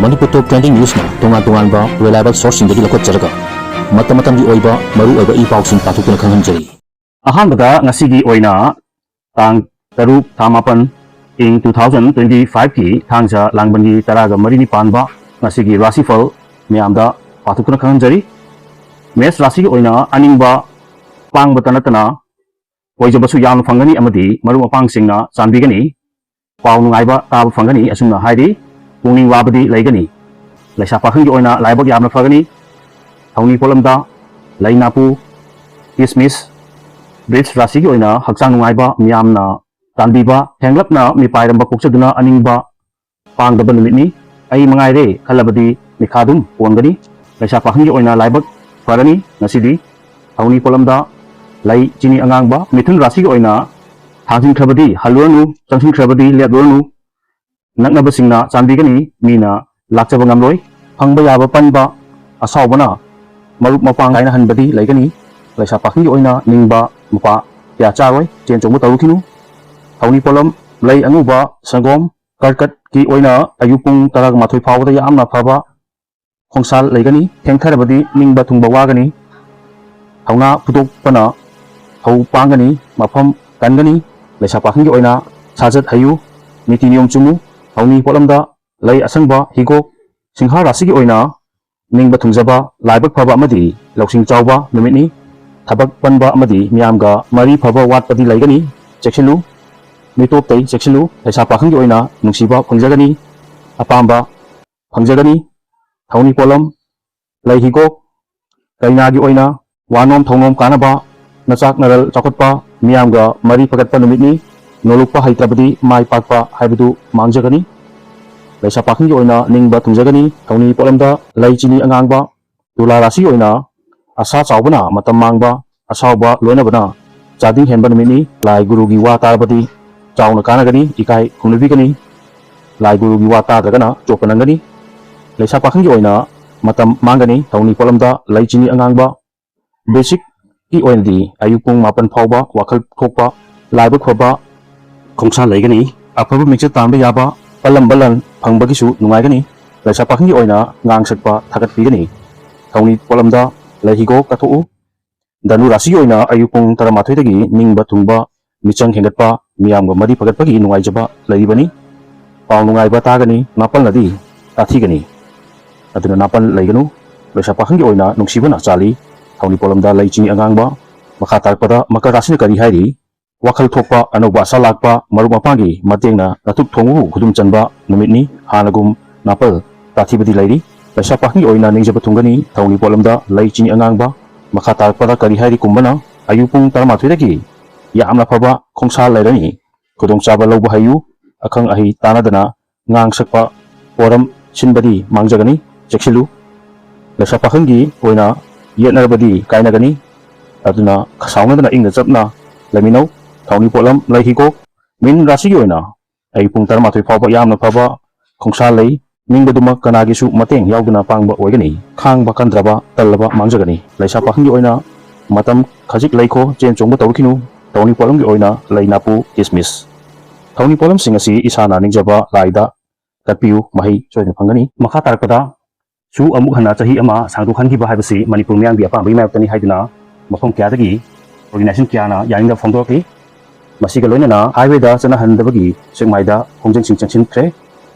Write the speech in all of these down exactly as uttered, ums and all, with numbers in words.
ꯃꯅꯤꯄꯨꯔ ꯇꯣꯞ trending ꯅ꯭ꯌꯨꯁꯅ ꯇꯣꯉꯥꯟ ꯇꯣꯉꯥꯟꯕ reliable ꯁꯣꯔꯁꯁꯤꯡꯗꯒꯤ ꯂꯧꯈꯠꯆꯔꯒ ꯃꯇꯝ ꯃꯇꯝꯒꯤ ꯑꯣꯏꯕ ꯃꯔꯨ ꯑꯣꯏꯕ ꯏ ꯄꯥꯎꯁꯤꯡ ꯄꯥꯊꯣꯛꯇꯨꯅ ꯈꯪꯍꯟꯖꯔꯤ꯫ ꯑꯍꯥꯟꯕꯗ ꯉꯁꯤꯒꯤ ꯑꯣꯏꯅ ꯇꯥꯡ ꯇꯔꯨꯛ ꯊꯥ ꯃꯥꯄꯟ ꯏꯪ two thousand twenty five ꯀꯤ ꯊꯥꯡꯖ ꯂꯥꯡꯕꯟꯒꯤ ꯇꯔꯥꯒ ꯃꯔꯤꯅꯤ ꯄꯥꯟꯕ ꯉꯁꯤꯒꯤ ꯔꯥꯁꯤꯐꯜ ꯃꯌꯥꯝꯗ ꯄꯥꯊꯣꯛꯇꯨꯅ ꯈꯪꯍꯟꯖꯔꯤ꯫ ꯃꯦꯁ ꯔꯥꯁꯤꯒꯤ ꯑꯣꯏꯅ ꯑꯅꯤꯡꯕ ꯄꯥꯡꯕꯇ ꯅꯠꯇꯅ ꯑꯣꯏꯖꯕꯁꯨ ꯌꯥꯝꯅ ꯐꯪꯒꯅꯤ ꯑꯃꯗꯤ ꯃꯔꯨꯞ ꯃꯄꯥꯡꯁꯤꯡꯅ ꯆꯥꯟꯕꯤꯒꯅꯤ꯫ ꯄꯥꯎ ꯅꯨꯡꯉꯥꯏꯕ ꯇꯥꯕ ꯐꯪꯒꯅꯤ꯫ ꯑꯁꯨꯝꯅ ꯍꯥꯏꯔꯤ, ꯄꯨꯛꯅꯤꯡ ꯋꯥꯕꯗꯤ ꯂꯩꯒꯅꯤ꯫ ꯂꯩꯁꯥ ꯄꯥꯈꯪꯒꯤ ꯑꯣꯏꯅ ꯂꯥꯏꯕꯛ ꯌꯥꯝꯅ ꯐꯒꯅꯤ꯫ ꯊꯧꯅꯤ ꯄꯣꯠꯂꯝꯗ ꯂꯩ ꯅꯥꯄꯨ, ꯀꯤꯁꯃꯤꯁ, ꯕ꯭ꯔꯤꯖ ꯔꯥꯁꯤꯒꯤ ꯑꯣꯏꯅ ꯍꯛꯆꯥꯡ ꯅꯨꯡꯉꯥꯏꯕ ꯃꯤꯌꯥꯝꯅ ꯇꯥꯟꯕꯤꯕ, ꯊꯦꯡꯂꯞꯅ ꯃꯤꯄꯥꯏꯔꯝꯕ ꯀꯣꯛꯆꯗꯨꯅ ꯑꯅꯤꯡꯕ ꯄꯥꯡꯗꯕ ꯅꯨꯃꯤꯠꯅꯤ꯫ ꯑꯩ ꯃꯉꯥꯏꯔꯦ ꯈꯜꯂꯕꯗꯤ ꯃꯤꯈꯥ ꯑꯗꯨꯝ ꯄꯣꯟꯒꯅꯤ꯫ ꯂꯩꯁꯥ ꯄꯥꯈꯪꯒꯤ ꯑꯣꯏꯅ ꯂꯥꯏꯕꯛ ꯐꯔꯅꯤ ꯉꯁꯤꯗꯤ꯫ ꯊꯧꯅꯤ ꯄꯣꯠꯂꯝꯗ ꯂꯩ ꯆꯤꯅꯤ ꯑꯉꯥꯡꯕ꯫ ꯃꯤꯊꯨꯟ ꯔꯥꯁꯤꯒꯤ ꯑꯣꯏꯅ ꯊꯥꯡꯖꯤꯟꯈ꯭ꯔꯕꯗꯤ ꯍꯜꯂꯨꯔꯅꯨ, ꯆꯪꯁꯤꯟꯈ꯭ꯔꯕꯗꯤ ꯂꯦꯞꯂꯨꯔꯅꯨ꯫ ꯅꯛꯅꯕꯁꯤꯡꯅ ꯆꯥꯟꯕꯤꯒꯅꯤ꯫ ꯃꯤꯅ ꯂꯥꯛꯆꯕ ꯉꯝꯂꯣꯏ꯫ ꯐꯪꯕ ꯌꯥꯕ ꯄꯟꯕ ꯑꯁꯥꯎꯕꯅ ꯃꯔꯨꯞ ꯃꯄꯥꯡ ꯀꯥꯏꯅꯍꯟꯕꯗꯤ ꯂꯩꯒꯅꯤ꯫ ꯂꯩꯁꯥ ꯄꯥꯈꯪꯒꯤ ꯑꯣꯏꯅ ꯅꯤꯡꯕ ꯃꯄꯥ ꯀꯌꯥ ꯆꯥꯔꯣꯏ꯫ ꯆꯦꯟ ꯆꯣꯡꯕ ꯇꯧꯔꯨꯈꯤꯅꯨ꯫ ꯊꯧꯅꯤ ꯄꯣꯠꯂꯝ ꯂꯩ ꯑꯉꯧꯕ ꯁꯪꯒꯣꯝ꯫ ꯀꯔꯀꯠꯀꯤ ꯑꯣꯏꯅ ꯑꯌꯨꯛ ꯄꯨꯡ ꯇꯔꯥꯒ ꯃꯥꯊꯣꯏ ꯐꯥꯎꯕꯗ ꯌꯥꯝꯅ ꯐꯕ ꯈꯣꯡꯁꯥꯜ ꯂꯩꯒꯅꯤ꯫ ꯊꯦꯡꯊꯔꯕꯗꯤ ꯅꯤꯡꯕ ꯊꯨꯡꯕ ꯋꯥꯒꯅꯤ꯫ ꯊꯧꯅꯥ ꯐꯨꯗꯣꯛꯄꯅ ꯊꯧ ꯄꯥꯡꯒꯅꯤ꯫ ꯃꯐꯝ ꯀꯟꯒꯅꯤ꯫ ꯂꯩꯁꯥ ꯄꯥꯈꯪꯒꯤ ꯑꯣꯏꯅ ꯁꯥꯖꯠ ꯍꯩꯌꯨ꯫ ꯅꯤꯇꯤ ꯅꯤꯌꯣꯝ ꯆꯨꯝꯃꯨ꯫ ꯊꯧꯅꯤ ꯄꯣꯠꯂꯝꯗ ꯂꯩ ꯑꯁꯪꯕ, ꯍꯤꯒꯣꯛ꯫ ꯁꯤꯡꯍꯥ ꯔꯥꯁꯤꯒꯤ ꯑꯣꯏꯅ ꯅꯤꯡꯕ ꯊꯨꯡꯖꯕ, ꯂꯥꯏꯕꯛ ꯐꯕ ꯑꯃꯗꯤ ꯂꯧꯁꯤꯡ ꯆꯥꯎꯕ ꯅꯨꯃꯤꯠꯅꯤ꯫ ꯊꯕꯛ ꯄꯟꯕ ꯑꯃꯗꯤ ꯃꯤꯌꯥꯝꯒ ꯃꯔꯤ ꯐꯕ ꯋꯥꯠꯄꯗꯤ ꯂꯩꯒꯅꯤ꯫ ꯆꯦꯛꯁꯤꯜꯂꯨ꯫ ꯃꯤꯇꯣꯞꯇꯩ ꯆꯦꯛꯁꯤꯜꯂꯨ꯫ ꯂꯩꯁꯥ ꯄꯥꯈꯪꯒꯤ ꯑꯣꯏꯅ ꯅꯨꯡꯁꯤꯕ ꯐꯪꯖꯒꯅꯤ꯫ ꯑꯄꯥꯝꯕ ꯐꯪꯖꯒꯅꯤ꯫ ꯊꯧꯅꯤ ꯄꯣꯠꯂꯝ ꯂꯩ ꯍꯤꯒꯣꯛ꯫ ꯀꯩꯅꯥꯒꯤ ꯑꯣꯏꯅ ꯋꯥꯅꯣꯝ ꯊꯧꯅꯣꯝ ꯀꯥꯟꯅꯕ, ꯅꯆꯥꯛ ꯅꯔꯜ ꯆꯥꯎꯈꯠꯄ, ꯃꯤꯌꯥꯝꯒ ꯃꯔꯤ ꯐꯒꯠꯄ ꯅꯨꯃꯤꯠꯅꯤ꯫ ꯅꯣꯂꯨꯛꯄ ꯍꯩꯇ꯭ꯔꯕꯗꯤ ꯃꯥꯏ ꯄꯥꯛꯄ ꯍꯥꯏꯕꯗꯨ ꯃꯥꯡꯖꯒꯅꯤ꯫ ꯂꯩꯁꯥ ꯄꯥꯈꯪꯒꯤ ꯑꯣꯏꯅ ꯅꯤꯡꯕ ꯊꯨꯡꯖꯒꯅꯤ꯫ ꯊꯧꯅꯤ ꯄꯣꯠꯂꯝꯗ ꯂꯩ ꯆꯤꯅꯤ ꯑꯉꯥꯡꯕ꯫ ꯇꯨꯂꯥ ꯔꯥꯁꯤꯒꯤ ꯑꯣꯏꯅ ꯑꯁꯥ ꯆꯥꯎꯕꯅ ꯃꯇꯝ ꯃꯥꯡꯕ, ꯑꯁꯥꯎꯕ ꯂꯣꯏꯅꯕꯅ ꯆꯥꯗꯤꯡ ꯍꯦꯟꯕ ꯅꯨꯃꯤꯠꯅꯤ꯫ ꯂꯥꯏ ꯒꯨꯔꯨꯒꯤ ꯋꯥ ꯇꯥꯔꯕꯗꯤ ꯆꯥꯎꯅ ꯀꯥꯟꯅꯒꯅꯤ, ꯏꯀꯥꯏ ꯈꯨꯝꯅꯕꯤꯒꯅꯤ꯫ ꯂꯥꯏ ꯒꯨꯔꯨꯒꯤ ꯋꯥ ꯇꯥꯗ꯭ꯔꯒꯅ ꯆꯣꯞꯄ ꯅꯪꯒꯅꯤ꯫ ꯂꯩꯁꯥ ꯄꯥꯈꯪꯒꯤ ꯑꯣꯏꯅ ꯃꯇꯝ ꯃꯥꯡꯒꯅꯤ꯫ ꯊꯧꯅꯤ ꯄꯣꯠꯂꯝꯗ ꯂꯩ ꯆꯤꯅꯤ ꯑꯉꯥꯡꯕ꯫ ꯕꯦꯁꯤꯛꯀꯤ ꯑꯣꯏꯅꯗꯤ ꯑꯌꯨꯛ ꯄꯨꯡ ꯃꯥꯄꯟ ꯐꯥꯎꯕ ꯋꯥꯈꯜ ꯊꯣꯛꯄ, ꯂꯥꯏꯕꯛ ꯐꯕ ꯈꯣꯡꯁꯥ ꯂꯩꯒꯅꯤ꯫ ꯑꯐꯕ ꯃꯤꯡꯆꯠ ꯇꯥꯟꯕ ꯌꯥꯕ, ꯄꯜꯂꯝꯕ ꯂꯟ ꯐꯪꯕꯒꯤꯁꯨ ꯅꯨꯡꯉꯥꯏꯒꯅꯤ꯫ ꯂꯩꯁꯥ ꯄꯥꯈꯪꯒꯤ ꯑꯣꯏꯅ ꯉꯥꯡ ꯁꯛꯄ ꯊꯥꯒꯠꯄꯤꯒꯅꯤ꯫ ꯊꯧꯅꯤ ꯄꯣꯠꯂꯝꯗ ꯂꯩ ꯍꯤꯒꯣꯛ ꯀꯠꯊꯣꯛꯎ꯫ ꯙꯅꯨ ꯔꯥꯁꯤꯒꯤ ꯑꯣꯏꯅ ꯑꯌꯨꯛ ꯄꯨꯡ ꯇꯔꯥꯃꯥꯊꯣꯏꯗꯒꯤ ꯅꯤꯡꯕ ꯊꯨꯡꯕ, ꯃꯤꯆꯪ ꯍꯦꯟꯒꯠꯄ, ꯃꯤꯌꯥꯝꯒ ꯃꯔꯤ ꯐꯒꯠꯄꯒꯤ ꯅꯨꯡꯉꯥꯏꯖꯕ ꯂꯩꯔꯤꯕꯅꯤ꯫ ꯄꯥꯎ ꯅꯨꯡꯉꯥꯏꯕ ꯇꯥꯒꯅꯤ, ꯅꯥꯄꯜꯅꯗꯤ ꯇꯥꯊꯤꯒꯅꯤ꯫ ꯑꯗꯨꯅ ꯅꯥꯄꯜ ꯂꯩꯒꯅꯨ꯫ ꯂꯩꯁꯥ ꯄꯥꯈꯪꯒꯤ ꯑꯣꯏꯅ ꯅꯨꯡꯁꯤꯕꯅ ꯆꯥꯜꯂꯤ꯫ ꯊꯧꯅꯤ ꯄꯣꯠꯂꯝꯗ ꯂꯩ ꯆꯤꯅꯤ ꯑꯉꯥꯡꯕ꯫ ꯃꯈꯥ ꯇꯥꯔꯛꯄꯗ ꯃꯀꯔ ꯔꯥꯁꯤꯅ ꯀꯔꯤ ꯍꯥꯏꯔꯤ? ꯋꯥꯈꯜ ꯊꯣꯛꯄ, ꯑꯅꯧꯕ ꯑꯁꯥ ꯂꯥꯛꯄ, ꯃꯔꯨꯞ ꯃꯄꯥꯡꯒꯤ ꯃꯇꯦꯡꯅ ꯅꯥꯇꯨꯞ ꯊꯣꯡꯕꯕꯨ ꯈꯨꯗꯨꯝ ꯆꯟꯕ ꯅꯨꯃꯤꯠꯅꯤ꯫ ꯍꯥꯟꯅꯒꯨꯝ ꯅꯥꯄꯜ ꯇꯥꯊꯤꯕꯗꯤ ꯂꯩꯔꯤ꯫ ꯂꯩꯁꯥ ꯄꯥꯈꯪꯒꯤ ꯑꯣꯏꯅ ꯅꯤꯡꯖꯕ ꯊꯨꯡꯒꯅꯤ꯫ ꯊꯧꯅꯤ ꯄꯣꯠꯂꯝꯗ ꯂꯩ ꯆꯤꯅꯤ ꯑꯉꯥꯡꯕ꯫ ꯃꯈꯥ ꯇꯥꯔꯛꯄꯗ ꯀꯔꯤ ꯍꯥꯏꯔꯤ ꯀꯨꯝꯕꯅ, ꯑꯌꯨꯛ ꯄꯨꯡ ꯇꯔꯥꯃꯥꯊꯣꯏꯗꯒꯤ ꯌꯥꯝꯅ ꯐꯕ ꯈꯣꯡꯁꯥ ꯂꯩꯔꯅꯤ꯫ ꯈꯨꯗꯣꯡꯆꯥꯕ ꯂꯧꯕ ꯍꯩꯌꯨ꯫ ꯑꯈꯪ ꯑꯍꯩ ꯇꯥꯟꯅꯗꯅ ꯉꯥꯡ ꯁꯛꯄ ꯄꯣꯔꯝ ꯁꯤꯟꯕꯗꯤ ꯃꯥꯡꯖꯒꯅꯤ꯫ ꯆꯦꯛꯁꯤꯜꯂꯨ꯫ ꯂꯩꯁꯥ ꯄꯥꯈꯪꯒꯤ ꯑꯣꯏꯅ ꯌꯦꯠꯅꯔꯕꯗꯤ ꯀꯥꯏꯅꯒꯅꯤ꯫ ꯑꯗꯨꯅ ꯁꯥꯎꯅꯗꯅ ꯏꯪꯅ ꯆꯞꯅ ꯂꯩꯃꯤꯟꯅꯧ꯫ ꯊꯧꯅꯤ ꯄꯣꯠꯂꯝ ꯂꯩ ꯍꯤꯒꯣꯛ꯫ ꯃꯤꯟ ꯔꯥꯁꯤꯒꯤ ꯑꯣꯏꯅ ꯑꯌꯨꯛ ꯄꯨꯡ ꯇꯔꯥꯃꯥꯊꯣꯏ ꯐꯥꯎꯕ ꯌꯥꯝꯅ ꯐꯕ ꯈꯣꯡꯁꯥ ꯂꯩ꯫ ꯅꯤꯡꯕꯗꯨꯃꯛ ꯀꯅꯥꯒꯤꯁꯨ ꯃꯇꯦꯡ ꯌꯥꯎꯗꯅ ꯄꯥꯡꯕ ꯑꯣꯏꯒꯅꯤ꯫ ꯈꯥꯡꯕ ꯀꯟꯗ꯭ꯔꯕ, ꯇꯜꯂꯕ ꯃꯥꯡꯖꯒꯅꯤ꯫ ꯂꯩꯁꯥ ꯄꯥꯈꯪꯒꯤ ꯑꯣꯏꯅ ꯃꯇꯝ ꯈꯖꯤꯛ ꯂꯩꯈꯣ, ꯆꯦꯟ ꯆꯣꯡꯕ ꯇꯧꯔꯛꯈꯤꯅꯨ꯫ ꯊꯧꯅꯤ ꯄꯣꯠꯂꯝꯒꯤ ꯑꯣꯏꯅ ꯂꯩ ꯅꯥꯄꯨ ꯀꯤꯁꯃꯤꯁ꯫ ꯊꯧꯅꯤ ꯄꯣꯠꯂꯝꯁꯤꯡ ꯑꯁꯤ ꯏꯁꯥꯅ ꯅꯤꯡꯖꯕ ꯂꯥꯏꯗ ꯀꯠꯄꯤꯌꯨ, ꯃꯍꯩ ꯁꯣꯏꯗꯅ ꯐꯪꯒꯅꯤ꯫ ꯃꯈꯥ ꯇꯥꯔꯛꯄꯗ ꯁꯨ ꯑꯃꯨꯛ ꯍꯟꯅ ꯆꯍꯤ ꯑꯃ ꯁꯥꯡꯗꯣꯛꯍꯟꯈꯤꯕ ꯍꯥꯏꯕꯁꯤ ꯃꯅꯤꯄꯨꯔ ꯃꯤꯌꯥꯝꯒꯤ ꯑꯄꯥꯝꯕꯒꯤ ꯃꯥꯌꯣꯛꯇꯅꯤ ꯍꯥꯏꯗꯨꯅ ꯃꯐꯝ ꯀꯌꯥꯗꯒꯤ organization ꯀꯌꯥꯅ ꯌꯥꯅꯤꯡꯗꯕ ꯐꯣꯡꯗꯣꯔꯛꯂꯤ꯫ ꯃꯁꯤꯒ ꯂꯣꯏꯅꯅ highwayꯗ ꯆꯠꯅꯍꯟꯗꯕꯒꯤ ꯁꯦꯛꯃꯥꯏꯗ ꯈꯣꯡꯖꯪꯁꯤꯡ ꯆꯪꯁꯤꯟꯈ꯭ꯔꯦ꯫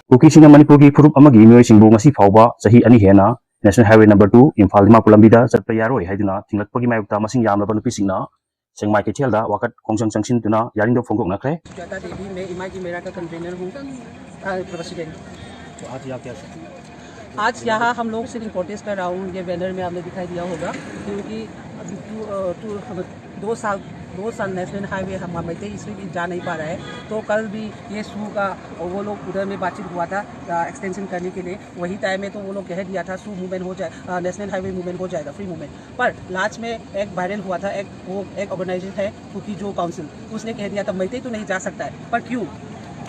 ꯀꯨꯀꯤꯁꯤꯡꯅ ꯃꯅꯤꯄꯨꯔꯒꯤ ꯐꯨꯔꯨꯞ ꯑꯃꯒꯤ ꯃꯤꯑꯣꯏꯁꯤꯡꯕꯨ ꯉꯁꯤ ꯐꯥꯎꯕ ꯆꯍꯤ ꯑꯅꯤ ꯍꯦꯟꯅ National Highway number two Imphal Dimapur ꯂꯝꯕꯤꯗ ꯆꯠꯄ ꯌꯥꯔꯣꯏ ꯍꯥꯏꯗꯨꯅ ꯊꯤꯡꯂꯛꯄꯒꯤ ꯃꯥꯌꯣꯛꯇ ꯃꯁꯤꯡ ꯌꯥꯝꯂꯕ ꯅꯨꯄꯤꯁꯤꯡꯅ ꯁꯦꯛꯃꯥꯏ ꯀꯩꯊꯦꯜꯗ ꯋꯥꯀꯠ ꯈꯣꯡꯖꯪ ꯆꯪꯁꯤꯟꯗꯨꯅ ꯌꯥꯅꯤꯡꯗꯕ ꯐꯣꯡꯗꯣꯛꯅꯈ꯭ꯔꯦ꯫ सुजाता देवी, मैं इमाजी मेरा का कन्वीनर हूँ, प्रेसिडेंट। तो आज यहाँ क्या आज यहाँ हम लोग सिर्फ प्रोटेस्ट कर रहा हूँ, ये बैनर में आपने दिखाई दिया होगा, क्योंकि अभी टू, अ, टू, हम, दो साल, दो साल नेशनल हाईवे हम मैते इसमें भी जा नहीं पा रहा है। तो कल भी ये सू का वो लोग उधर में बातचीत हुआ था एक्सटेंशन करने के लिए। वही टाइम में तो वो लोग कह दिया था सू मूवमेंट हो जाए, नेशनल हाईवे मूवमेंट हो जाएगा, फ्री मूवमेंट। पर लास्ट में एक वायरल हुआ था, एक वो एक ऑर्गेनाइजेशन है कुकी जो काउंसिल, उसने कह दिया था मैते तो नहीं जा सकता है। पर क्यों?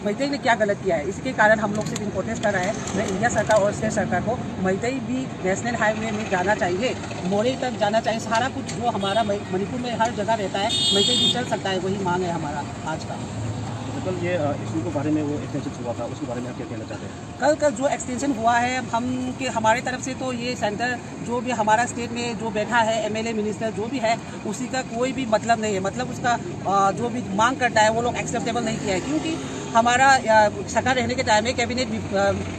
मैते ने क्या गलत किया है? इसके कारण हम लोग सिर्फ प्रोटेस्ट कर रहा है। मैं इंडिया सरकार और स्टेट सरकार को, मैते भी नेशनल हाईवे में जाना चाहिए, मोरे तक जाना चाहिए। सारा कुछ जो हमारा मणिपुर में हर जगह रहता है, मैते भी चल सकता है, वही मांग है हमारा आज का। कल ये इशू के बारे में वो एक्सटेंशन हुआ था, उसके बारे में आप क्या कहना चाहते हैं? कल का जो एक्सटेंशन हुआ है, हम के हमारे तरफ से तो ये सेंटर जो भी हमारा स्टेट में जो बैठा है, एमएलए मिनिस्टर जो भी है, उसी का कोई भी मतलब नहीं है। मतलब उसका अ, जो भी मांग करता है, वो लोग एक्सेप्टेबल नहीं किया है, क्योंकि हमारा अ, सरकार रहने के टाइम में कैबिनेट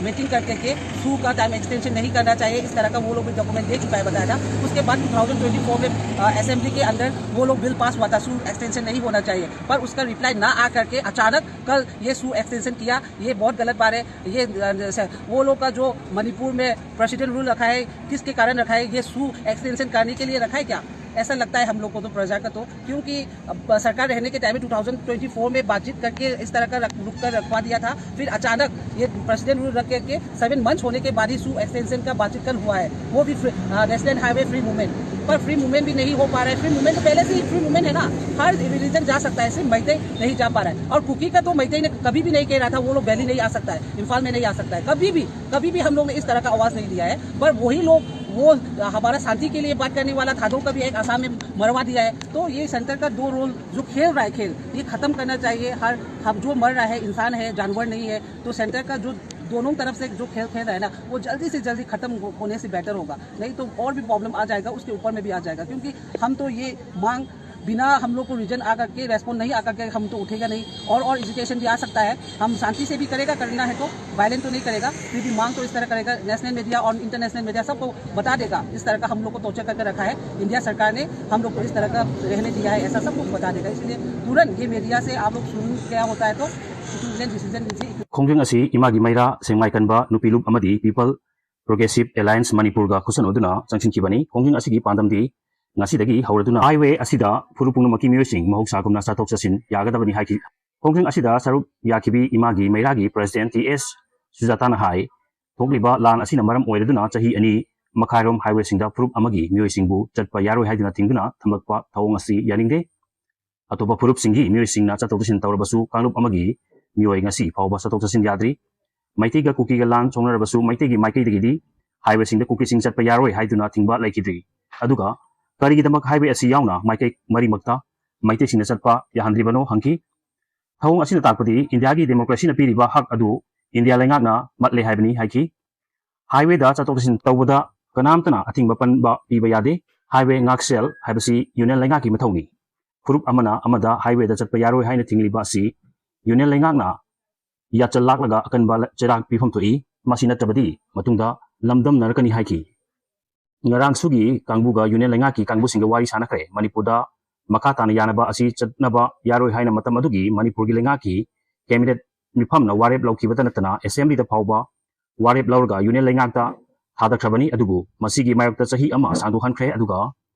मीटिंग करके के सू का टाइम एक्सटेंशन नहीं करना चाहिए, इस तरह का वो लोग भी डॉक्यूमेंट दे चुका है, बताया था। उसके बाद टू थाउजेंड ट्वेंटी फोर में असेंबली के अंदर वो लोग बिल पास हुआ था, सू एक्सटेंशन नहीं होना चाहिए, पर उसका रिप्लाई ना आ करके अचानक कल ये सू एक्सटेंशन किया। ये बहुत गलत बात है। ये अ, स- वो लोग का जो मणिपुर में प्रेसिडेंट रूल रखा है, किसके कारण रखा है? ये सू एक्सटेंशन करने के लिए रखा है क्या? ऐसा लगता है हम लोग को तो, प्रजा का तो, क्योंकि अब सरकार रहने के टाइम में टू थाउजेंड ट्वेंटी फोर में बातचीत करके इस तरह का रख, रुक कर रखवा दिया था। फिर अचानक ये प्रेसिडेंट रूल रख के सेवन मंथ्स होने के बाद ही सू एक्सटेंशन का बातचीत कल हुआ है, वो भी नेशनल हाईवे फ्री मूवमेंट। पर फ्री मूवमेंट भी नहीं हो पा रहा है। फ्री मूवमेंट तो पहले से ही फ्री मूवमेंट है ना, हर रिलीजन जा सकता है, सिर्फ मैते नहीं जा पा रहा है। और कुकी का तो मैते ने कभी भी नहीं कह रहा था वो लोग दिल्ली नहीं आ सकता है, इम्फाल में नहीं आ सकता है, कभी भी, कभी भी हम लोग ने इस तरह का आवाज़ नहीं दिया है। पर वही लोग, वो हमारा शांति के लिए बात करने वाला थाडो का भी एक आसाम में मरवा दिया है। तो ये सेंटर का दो रोल जो खेल रहा है खेल, ये खत्म करना चाहिए। हर हम जो मर रहा है, इंसान है, जानवर नहीं है। तो सेंटर का जो दोनों तरफ से जो खेल खेल रहा है ना, वो जल्दी से जल्दी खत्म हो, होने से बेटर होगा, नहीं तो और भी प्रॉब्लम आ जाएगा, उसके ऊपर में भी आ जाएगा। क्योंकि हम तो ये मांग बिना हम लोग को रीजन आ करके, रेस्पॉन्स नहीं आ करके हम तो उठेगा नहीं। और और एजिटेशन भी आ सकता है, हम शांति से भी करेगा, करना है तो, वायलेंट तो नहीं करेगा, फिर भी मांग तो इस तरह करेगा। नेशनल मीडिया और इंटरनेशनल मीडिया सबको बता देगा इस तरह का हम लोग को टॉर्चर करके रखा है इंडिया सरकार ने, हम लोग को इस तरह का रहने दिया है, ऐसा सब कुछ बता देगा। इसलिए तुरंत ये मीडिया से आप लोग सुन क्या होता है तो तुरंत डिसीजन लीजिए। ꯈꯣꯡꯖꯪ ꯑꯁꯤ ꯏꯃꯥꯒꯤ ꯃꯩꯔꯥ ꯁꯦꯡꯃꯥꯏ ꯀꯟꯕ ꯅꯨꯄꯤ ꯂꯨꯞ ꯑꯃꯗꯤ ꯄꯤꯄꯜ ꯄ꯭ꯔꯣꯒ꯭ꯔꯦꯁꯤꯞ ꯑꯦꯂꯥꯌꯟꯁ ꯃꯅꯤꯄꯨꯔꯒ ꯈꯨꯠꯁꯟꯅꯗꯨꯅ ꯆꯪꯁꯤꯟꯈꯤꯕꯅꯤ꯫ ꯈꯣꯡꯖꯪ ꯑꯁꯤꯒꯤ ꯄꯥꯟꯗꯝꯗꯤ ꯉꯁꯤꯗꯒꯤ ꯍꯧꯔꯗꯨꯅ ꯍꯥꯏꯋꯦ ꯑꯁꯤꯗ ꯐꯨꯔꯨꯞ ꯄꯨꯝꯅꯃꯛꯀꯤ ꯃꯤꯑꯣꯏꯁꯤꯡ ꯃꯍꯧꯁꯥꯒꯨꯝꯅ ꯆꯠꯊꯣꯛ ꯆꯠꯁꯤꯟ ꯌꯥꯒꯗꯕꯅꯤ ꯍꯥꯏꯈꯤ꯫ ꯈꯣꯡꯖꯪ ꯑꯁꯤꯗ ꯁꯔꯨꯛ ꯌꯥꯈꯤꯕꯤ ꯏꯃꯥꯒꯤ ꯃꯩꯔꯥꯒꯤ ꯄ꯭ꯔꯦꯁꯤꯗꯦꯟ ꯇꯤ ꯑꯦꯁ ꯁꯨꯖꯥꯇꯥꯅ ꯍꯥꯏ, ꯊꯣꯛꯂꯤꯕ ꯂꯥꯟ ꯑꯁꯤꯅ ꯃꯔꯝ ꯑꯣꯏꯔꯗꯨꯅ ꯆꯍꯤ ꯑꯅꯤ ꯃꯈꯥꯏꯔꯣꯝ ꯍꯥꯏꯋꯦꯁꯤꯡꯗ ꯐꯨꯔꯨꯞ ꯑꯃꯒꯤ ꯃꯤꯑꯣꯏꯁꯤꯡꯕꯨ ꯆꯠꯄ ꯌꯥꯔꯣꯏ ꯍꯥꯏꯗꯨꯅ ꯊꯤꯡꯗꯨꯅ ꯊꯝꯂꯛꯄ ꯊꯧꯑꯣꯡ ꯑꯁꯤ ꯌꯥꯅꯤꯡꯗꯦ꯫ ꯑꯇꯣꯞꯄ ꯐꯨꯔꯨꯞꯁꯤꯡꯒꯤ ꯃꯤꯑꯣꯏꯁꯤꯡꯅ ꯆꯠꯊꯣꯛ ꯆꯠꯁꯤꯟ ꯇꯧꯔꯕꯁꯨ ꯀꯥꯡꯂꯨꯞ ꯑꯃꯒꯤ ꯃꯤꯑꯣꯏ ꯉꯁꯤ ꯐꯥꯎꯕ ꯆꯠꯊꯣꯛ ꯆꯠꯁꯤꯟ ꯌꯥꯗ꯭ꯔꯤ꯫ ꯃꯩꯇꯩꯒ ꯀꯨꯀꯤꯒ ꯂꯥꯟ ꯁꯣꯛꯅꯔꯕꯁꯨ ꯃꯩꯇꯩꯒꯤ ꯃꯥꯏꯀꯩꯗꯒꯤꯗꯤ ꯍꯥꯏꯋꯦꯁꯤꯡꯗ ꯀꯨꯀꯤꯁꯤꯡ ꯆꯠꯄ ꯌꯥꯔꯣꯏ ꯍꯥꯏꯗꯨꯅ ꯊꯤꯡꯕ ꯂꯩꯈꯤꯗ꯭ꯔꯤ꯫ ꯑꯗꯨꯒ ꯀꯔꯤꯒꯤꯗꯃꯛ ꯍꯥꯏꯋꯦ ꯑꯁꯤ ꯌꯥꯎꯅ ꯃꯥꯏꯀꯩ ꯃꯔꯤꯃꯛꯇ ꯃꯩꯇꯩꯁꯤꯡꯅ ꯆꯠꯄ ꯌꯥꯍꯟꯗ꯭ꯔꯤꯕꯅꯣ ꯍꯪꯈꯤ꯫ ꯊꯧꯑꯣꯡ ꯑꯁꯤꯅ ꯇꯥꯛꯄꯗꯤ ꯏꯟꯗꯤꯌꯥꯒꯤ ꯗꯦꯃꯣꯀ꯭ꯔꯦꯁꯤꯅ ꯄꯤꯔꯤꯕ ꯍꯛ ꯑꯗꯨ ꯏꯟꯗꯤꯌꯥ ꯂꯩꯉꯥꯛꯅ ꯃꯠꯂꯦ ꯍꯥꯏꯕꯅꯤ ꯍꯥꯏꯈꯤ꯫ ꯍꯥꯏꯋꯦꯗ ꯆꯠꯊꯣꯛ ꯆꯠꯁꯤꯟ ꯇꯧꯕꯗ ꯀꯅꯥꯝꯇꯅ ꯑꯊꯤꯡꯕ ꯄꯟꯕ ꯄꯤꯕ ꯌꯥꯗꯦ꯫ ꯍꯥꯏꯋꯦ ꯉꯥꯛꯁꯦꯜ ꯍꯥꯏꯕꯁꯤ ꯌꯨꯅꯤꯌꯟ ꯂꯩꯉꯥꯛꯀꯤ ꯃꯊꯧꯅꯤ꯫ ꯐꯨꯔꯨꯞ ꯑꯃꯅ ꯑꯃꯗ ꯍꯥꯏꯋꯦꯗ ꯆꯠꯄ ꯌꯥꯔꯣꯏ ꯍꯥꯏꯅ ꯊꯤꯡꯂꯤꯕ ꯑꯁꯤ ꯌꯨꯅꯤꯌꯟ ꯂꯩꯉꯥꯛꯅ ꯌꯥꯆꯜ ꯂꯥꯛꯂꯒ ꯑꯀꯟꯕ ꯆꯩꯔꯥꯛ ꯄꯤꯐꯝ ꯊꯣꯛꯏ꯫ ꯃꯁꯤ ꯅꯠꯇ꯭ꯔꯕꯗꯤ ꯃꯇꯨꯡꯗ ꯂꯝꯗꯝꯅꯔꯛꯀꯅꯤ ꯍꯥꯏꯈꯤ꯫ ꯉꯔꯥꯡ ꯁꯨꯒꯤ ꯀꯥꯡꯕꯨꯒ ꯌꯨꯅꯤꯌꯟ ꯂꯩꯉꯥꯛꯀꯤ ꯀꯥꯡꯕꯨꯁꯤꯡꯒ ꯋꯥꯔꯤ ꯁꯥꯟꯅꯈ꯭ꯔꯦ꯫ ꯃꯅꯤꯄꯨꯔꯗ ꯃꯈꯥ ꯇꯥꯅ ꯌꯥꯅꯕ ꯑꯁꯤ ꯆꯠꯅꯕ ꯌꯥꯔꯣꯏ ꯍꯥꯏꯅ ꯃꯇꯝ ꯑꯗꯨꯒꯤ ꯃꯅꯤꯄꯨꯔꯒꯤ ꯂꯩꯉꯥꯛꯀꯤ ꯀꯦꯕꯤꯅꯦꯠ ꯃꯤꯐꯝꯅ ꯋꯥꯔꯦꯞ ꯂꯧꯈꯤꯕꯇ ꯅꯠꯇꯅ ꯑꯦꯁꯦꯝꯕ꯭ꯂꯤꯗ ꯐꯥꯎꯕ ꯋꯥꯔꯦꯞ ꯂꯧꯔꯒ ꯌꯨꯅꯤꯌꯟ ꯂꯩꯉꯥꯛꯇ ꯊꯥꯗꯈ꯭ꯔꯕꯅꯤ꯫ ꯑꯗꯨꯕꯨ ꯃꯁꯤꯒꯤ ꯃꯥꯌꯣꯛꯇ ꯆꯍꯤ ꯑꯃ ꯁꯥꯡꯗꯣꯛꯍꯟꯈ꯭ꯔꯦ꯫ ꯑꯗꯨꯒ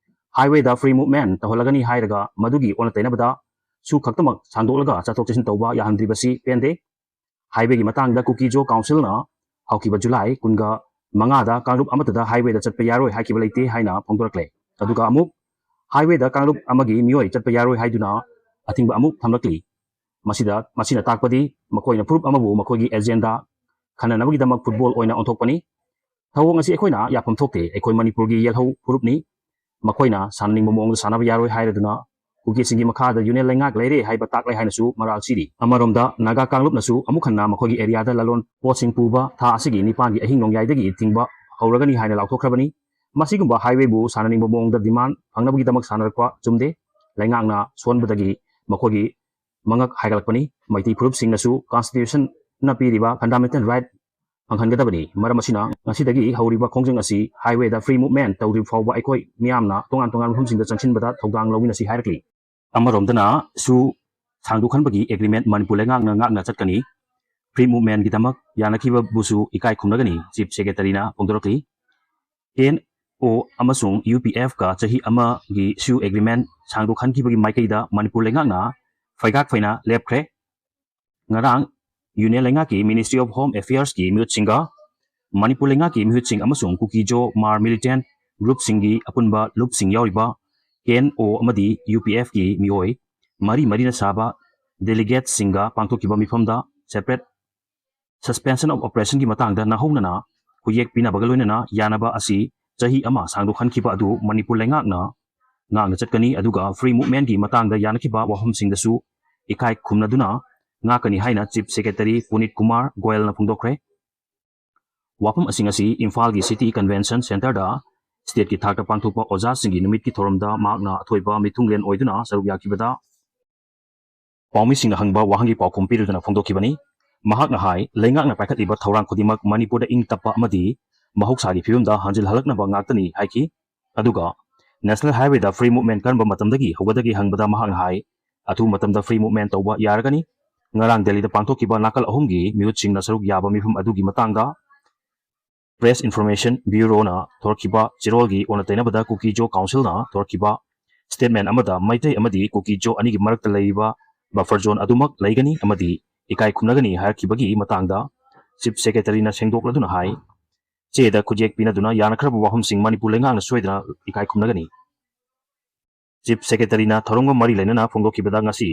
ꯍꯥꯏꯋꯦꯗ ꯐ꯭ꯔꯤ ꯃꯨꯚꯃꯦꯟ ꯇꯧꯍꯜꯂꯒꯅꯤ ꯍꯥꯏꯔꯒ ꯃꯗꯨꯒꯤ ꯑꯣꯟꯅ ꯇꯩꯅꯕꯗ ꯁꯨ ꯈꯛꯇꯃꯛ ꯁꯥꯡꯗꯣꯛꯂꯒ ꯆꯠꯊꯣꯛ ꯆꯠꯁꯤꯟ ꯇꯧꯕ ꯌꯥꯍꯟꯗ꯭ꯔꯤꯕꯁꯤ ꯄꯦꯟꯗꯦ꯫ ꯍꯥꯏꯋꯦꯒꯤ ꯃꯇꯥꯡꯗ ꯀꯨꯀꯤꯖꯣ ꯀꯥꯎꯟꯁꯤꯜꯅ ꯍꯧꯈꯤꯕ ꯖꯨꯂꯥꯏ ꯀꯨꯟꯒ ꯃꯉꯥꯗ ꯀꯥꯡꯂꯨꯞ ꯑꯃꯠꯇꯗ ꯍꯥꯏꯋꯦꯗ ꯆꯠꯄ ꯌꯥꯔꯣꯏ ꯍꯥꯏꯈꯤꯕ ꯂꯩꯇꯦ ꯍꯥꯏꯅ ꯐꯣꯡꯗꯣꯔꯛꯂꯦ꯫ ꯑꯗꯨꯒ ꯑꯃꯨꯛ ꯍꯥꯏꯋꯦꯗ ꯀꯥꯡꯂꯨꯞ ꯑꯃꯒꯤ ꯃꯤꯑꯣꯏ ꯆꯠꯄ ꯌꯥꯔꯣꯏ ꯍꯥꯏꯗꯨꯅ ꯑꯊꯤꯡꯕ ꯑꯃꯨꯛ ꯊꯝꯂꯛꯂꯤ꯫ ꯃꯁꯤꯗ, ꯃꯁꯤꯅ ꯇꯥꯛꯄꯗꯤ ꯃꯈꯣꯏꯅ ꯐꯨꯔꯨꯞ ꯑꯃꯕꯨ ꯃꯈꯣꯏꯒꯤ ꯑꯦꯖꯦꯟꯗꯥ ꯈꯟꯅꯅꯕꯒꯤꯗꯃꯛ ꯐꯨꯠꯕꯣꯜ ꯑꯣꯏꯅ ꯑꯣꯟꯊꯣꯛꯄꯅꯤ꯫ ꯊꯧꯑꯣꯡ ꯑꯁꯤ ꯑꯩꯈꯣꯏꯅ ꯌꯥꯐꯝ ꯊꯣꯛꯇꯦ꯫ ꯑꯩꯈꯣꯏ ꯃꯅꯤꯄꯨꯔꯒꯤ ꯌꯦꯜꯍꯧ ꯐꯨꯔꯨꯞꯅꯤ꯫ ꯃꯈꯣꯏꯅ ꯁꯥꯟꯅꯅꯤꯡꯕ ꯃꯑꯣꯡꯗ ꯁꯥꯟꯅꯕ ꯌꯥꯔꯣꯏ ꯍꯥꯏꯔꯗꯨꯅ ꯀꯨꯀꯤꯁꯤꯡꯒꯤ ꯃꯈꯥꯗ ꯌꯨꯅꯤꯌꯟ ꯂꯩꯉꯥꯛ ꯂꯩꯔꯦ ꯍꯥꯏꯕ ꯇꯥꯛꯂꯦ ꯍꯥꯏꯅꯁꯨ ꯃꯔꯥꯜ ꯁꯤꯔꯤ꯫ ꯑꯃꯔꯣꯝꯗ ꯅꯥꯒꯥ ꯀꯥꯡꯂꯨꯞꯅꯁꯨ ꯑꯃꯨꯛ ꯍꯟꯅ ꯃꯈꯣꯏꯒꯤ ꯑꯦꯔꯤꯌꯥꯗ ꯂꯂꯣꯟ ꯄꯣꯠꯁꯤꯡ ꯄꯨꯕ ꯊꯥ ꯑꯁꯤꯒꯤ ꯅꯤꯄꯥꯟꯒꯤ ꯑꯍꯤꯡ ꯅꯣꯡꯌꯥꯏꯗꯒꯤ ꯊꯤꯡꯕ ꯍꯧꯔꯒꯅꯤ ꯍꯥꯏꯅ ꯂꯥꯎꯊꯣꯛꯈ꯭ꯔꯕꯅꯤ꯫ ꯃꯁꯤꯒꯨꯝꯕ ꯍꯥꯏꯋꯦꯕꯨ ꯁꯥꯟꯅꯅꯤꯡꯕ ꯃꯑꯣꯡꯗ ꯗꯤꯃꯥꯟ ꯐꯪꯅꯕꯒꯤꯗꯃꯛ ꯁꯥꯟꯅꯔꯛꯄ ꯆꯨꯝꯗꯦ꯫ ꯂꯩꯉꯥꯛꯅ ꯁꯣꯟꯕꯗꯒꯤ ꯃꯈꯣꯏꯒꯤ ꯃꯉꯛ ꯍꯥꯏꯒꯠꯂꯛꯄꯅꯤ꯫ ꯃꯩꯇꯩ ꯐꯨꯔꯨꯞꯁꯤꯡꯅꯁꯨ ꯀꯟꯁꯇꯤꯇ꯭ꯌꯨꯁꯟꯅ ꯄꯤꯔꯤꯕ ꯐꯟꯗꯥꯃꯦꯟꯇꯦꯜ ꯔꯥꯏꯠ ꯐꯪꯍꯟꯒꯗꯕꯅꯤ꯫ ꯃꯔꯝ ꯑꯁꯤꯅ ꯉꯁꯤꯗꯒꯤ ꯍꯧꯔꯤꯕ ꯈꯣꯡꯖꯪ ꯑꯁꯤ ꯍꯥꯏꯋꯦꯗ ꯐ꯭ꯔꯤ ꯃꯨꯚꯃꯦꯟ ꯇꯧꯗ꯭ꯔꯤꯕ ꯐꯥꯎꯕ ꯑꯩꯈꯣꯏ ꯃꯤꯌꯥꯝꯅ ꯇꯣꯉꯥꯟ ꯇꯣꯉꯥꯟꯕ ꯃꯐꯝꯁꯤꯡꯗ ꯆꯪꯁꯤꯟꯕꯗ ꯊꯧꯗꯥꯡ ꯂꯧꯃꯤꯟꯅꯁꯤ ꯍꯥꯏꯔꯛꯂꯤ꯫ ꯑꯃꯔꯣꯝꯗꯅ ꯁꯨ ꯁꯥꯡꯗꯣꯛꯍꯟꯕꯒꯤ ꯑꯦꯒ꯭ꯔꯤꯃꯦꯟ ꯃꯅꯤꯄꯨꯔ ꯂꯩꯉꯥꯛꯅ ꯉꯥꯛꯅ ꯆꯠꯀꯅꯤ꯫ ꯐ꯭ꯔꯤ ꯃꯨꯚꯃꯦꯟꯒꯤꯗꯃꯛ ꯌꯥꯅꯈꯤꯕꯕꯨꯁꯨ ꯏꯀꯥꯏ ꯈꯨꯝꯅꯒꯅꯤ, ꯆꯤꯐ ꯁꯦꯀ꯭ꯔꯦꯇꯔꯤꯅ ꯐꯣꯡꯗꯣꯔꯛꯂꯤ꯫ ꯑꯦꯟ ꯑꯣ ꯑꯃꯁꯨꯡ ꯌꯨ ꯄꯤ ꯑꯦꯐꯀ ꯆꯍꯤ ꯑꯃꯒꯤ ꯁꯨ ꯑꯦꯒ꯭ꯔꯤꯃꯦꯟ ꯁꯥꯡꯗꯣꯛꯍꯟꯈꯤꯕꯒꯤ ꯃꯥꯏꯀꯩꯗ ꯃꯅꯤꯄꯨꯔ ꯂꯩꯉꯥꯛꯅ ꯐꯩꯒꯥꯛ ꯐꯩꯅ ꯂꯦꯞꯈ꯭ꯔꯦ꯫ ꯉꯔꯥꯡ ꯌꯨꯅꯤꯌꯟ ꯂꯩꯉꯥꯛꯀꯤ ꯃꯤꯅꯤꯁꯇ꯭ꯔꯤ ꯑꯣꯐ ꯍꯣꯝ ꯑꯦꯐꯤꯌꯔꯁꯀꯤ ꯃꯤꯍꯨꯠꯁꯤꯡꯒ ꯃꯅꯤꯄꯨꯔ ꯂꯩꯉꯥꯛꯀꯤ ꯃꯤꯍꯨꯠꯁꯤꯡ ꯑꯃꯁꯨꯡ ꯀꯨꯀꯤꯖꯣ ꯃꯥꯔ ꯃꯤꯂꯤꯇꯦꯟ ꯒ꯭ꯔꯨꯞꯁꯤꯡꯒꯤ ꯑꯄꯨꯟꯕ ꯂꯨꯞꯁꯤꯡ ꯌꯥꯎꯔꯤꯕ ꯑꯦꯟ ꯑꯣ ꯑꯃꯗꯤ ꯌꯨ ꯄꯤ ꯑꯦꯐꯀꯤ ꯃꯤꯑꯣꯏ ꯃꯔꯤ ꯃꯔꯤꯅ ꯁꯥꯕ ꯗꯦꯂꯤꯒꯦꯠꯁꯤꯡꯒ ꯄꯥꯡꯊꯣꯛꯈꯤꯕ ꯃꯤꯐꯝꯗ ꯁꯦꯄꯔꯦꯠ ꯁꯁꯄꯦꯟꯁꯟ ꯑꯣꯐ ꯑꯣꯄꯔꯦꯁꯟꯒꯤ ꯃꯇꯥꯡꯗ ꯅꯧꯍꯧꯅꯅ ꯈꯨꯌꯦꯛ ꯄꯤꯅꯕꯒ ꯂꯣꯏꯅꯅ ꯌꯥꯅꯕ ꯑꯁꯤ ꯆꯍꯤ ꯑꯃ ꯁꯥꯡꯗꯣꯛꯍꯟꯈꯤꯕ ꯑꯗꯨ ꯃꯅꯤꯄꯨꯔ ꯂꯩꯉꯥꯛꯅ ꯉꯥꯛꯅ ꯆꯠꯀꯅꯤ꯫ ꯑꯗꯨꯒ ꯐ꯭ꯔꯤ ꯃꯨꯚꯃꯦꯟꯒꯤ ꯃꯇꯥꯡꯗ ꯌꯥꯅꯈꯤꯕ ꯋꯥꯐꯝꯁꯤꯡꯗꯁꯨ ꯏꯀꯥꯏ ꯈꯨꯝꯅꯗꯨꯅ ꯉꯥꯛꯀꯅꯤ ꯍꯥꯏꯅ Chief Secretary ꯄꯨꯅꯤꯠ ꯀꯨꯃꯥꯔ ꯒꯣꯌꯜꯅ ꯐꯣꯡꯗꯣꯛꯈ꯭ꯔꯦ꯫ ꯋꯥꯐꯝ ꯑꯁꯤꯡ ꯑꯁꯤ ꯏꯝꯐꯥꯜꯒꯤ City Convention Centreꯗ stateꯀꯤ ꯊꯥꯛꯇ ꯄꯥꯡꯊꯣꯛꯄ ꯑꯣꯖꯥꯁꯤꯡꯒꯤ ꯅꯨꯃꯤꯠꯀꯤ ꯊꯧꯔꯝꯗ ꯃꯍꯥꯛꯅ ꯑꯊꯣꯏꯕ ꯃꯤꯊꯨꯡꯂꯦꯟ ꯑꯣꯏꯗꯨꯅ ꯁꯔꯨꯛ ꯌꯥꯈꯤꯕꯗ ꯄꯥꯎꯃꯤꯁꯤꯡꯅ ꯍꯪꯕ ꯋꯥꯍꯪꯒꯤ ꯄꯥꯎꯈꯨꯝ ꯄꯤꯔꯗꯨꯅ ꯐꯣꯡꯗꯣꯛꯈꯤꯕꯅꯤ꯫ ꯃꯍꯥꯛꯅ ꯍꯥꯏ, ꯂꯩꯉꯥꯛꯅ ꯄꯥꯏꯈꯠꯂꯤꯕ ꯊꯧꯔꯥꯡ ꯈꯨꯗꯤꯡꯃꯛ ꯃꯅꯤꯄꯨꯔꯗ ꯏꯪ ꯇꯞꯄ ꯑꯃꯗꯤ ꯃꯍꯧꯁꯥꯒꯤ ꯐꯤꯕꯝꯗ ꯍꯟꯖꯤꯜꯍꯜꯂꯛꯅꯕ ꯉꯥꯛꯇꯅꯤ ꯍꯥꯏꯈꯤ꯫ ꯑꯗꯨꯒ National Highwayꯗ free movement ꯀꯔꯝꯕ ꯃꯇꯝꯗꯒꯤ ꯍꯧꯒꯗꯒꯦ ꯍꯪꯕꯗ ꯃꯍꯥꯛꯅ ꯍꯥꯏ, ꯑꯊꯨꯕ ꯃꯇꯝꯗ free movement ꯇꯧꯕ ꯌꯥꯔꯒꯅꯤ꯫ ꯉꯔꯥꯡ ꯗꯦꯜꯂꯤꯗ ꯄꯥꯡꯊꯣꯛꯈꯤꯕ ꯅꯥꯀꯜ ꯑꯍꯨꯝꯒꯤ ꯃꯤꯍꯨꯠꯁꯤꯡꯅ ꯁꯔꯨꯛ ꯌꯥꯕ ꯃꯤꯐꯝ ꯑꯗꯨꯒꯤ ꯃꯇꯥꯡꯗ Press Information Bureauꯅ ꯊꯣꯔꯛꯈꯤꯕ ꯆꯦꯔꯣꯜꯒꯤ ꯑꯣꯟꯅ ꯇꯩꯅꯕꯗ ꯀꯨꯀꯤꯖꯣ Councilꯅ ꯊꯣꯔꯛꯈꯤꯕ statement ꯑꯃꯗ ꯃꯩꯇꯩ ꯑꯃꯗꯤ ꯀꯨꯀꯤꯖꯣ ꯑꯅꯤꯒꯤ ꯃꯔꯛꯇ ꯂꯩꯔꯤꯕ buffer zone ꯑꯗꯨꯃꯛ ꯂꯩꯒꯅꯤ ꯑꯃꯗꯤ ꯏꯀꯥꯏ ꯈꯨꯝꯅꯒꯅꯤ ꯍꯥꯏꯔꯛꯈꯤꯕꯒꯤ ꯃꯇꯥꯡꯗ Chief Secretaryꯅ ꯁꯦꯡꯗꯣꯛꯂꯗꯨꯅ ꯍꯥꯏ, ꯆꯦꯗ ꯈꯨꯠꯌꯦꯛ ꯄꯤꯅꯗꯨꯅ ꯌꯥꯅꯈ꯭ꯔꯕ ꯋꯥꯐꯝꯁꯤꯡ ꯃꯅꯤꯄꯨꯔ ꯂꯩꯉꯥꯛꯅ ꯁꯣꯏꯗꯅ ꯏꯀꯥꯏ ꯈꯨꯝꯅꯒꯅꯤ꯫ Chief Secretaryꯅ ꯊꯧꯔꯝꯒ ꯃꯔꯤ ꯂꯩꯅꯅ ꯐꯣꯡꯗꯣꯛꯈꯤꯕꯗ ꯉꯁꯤ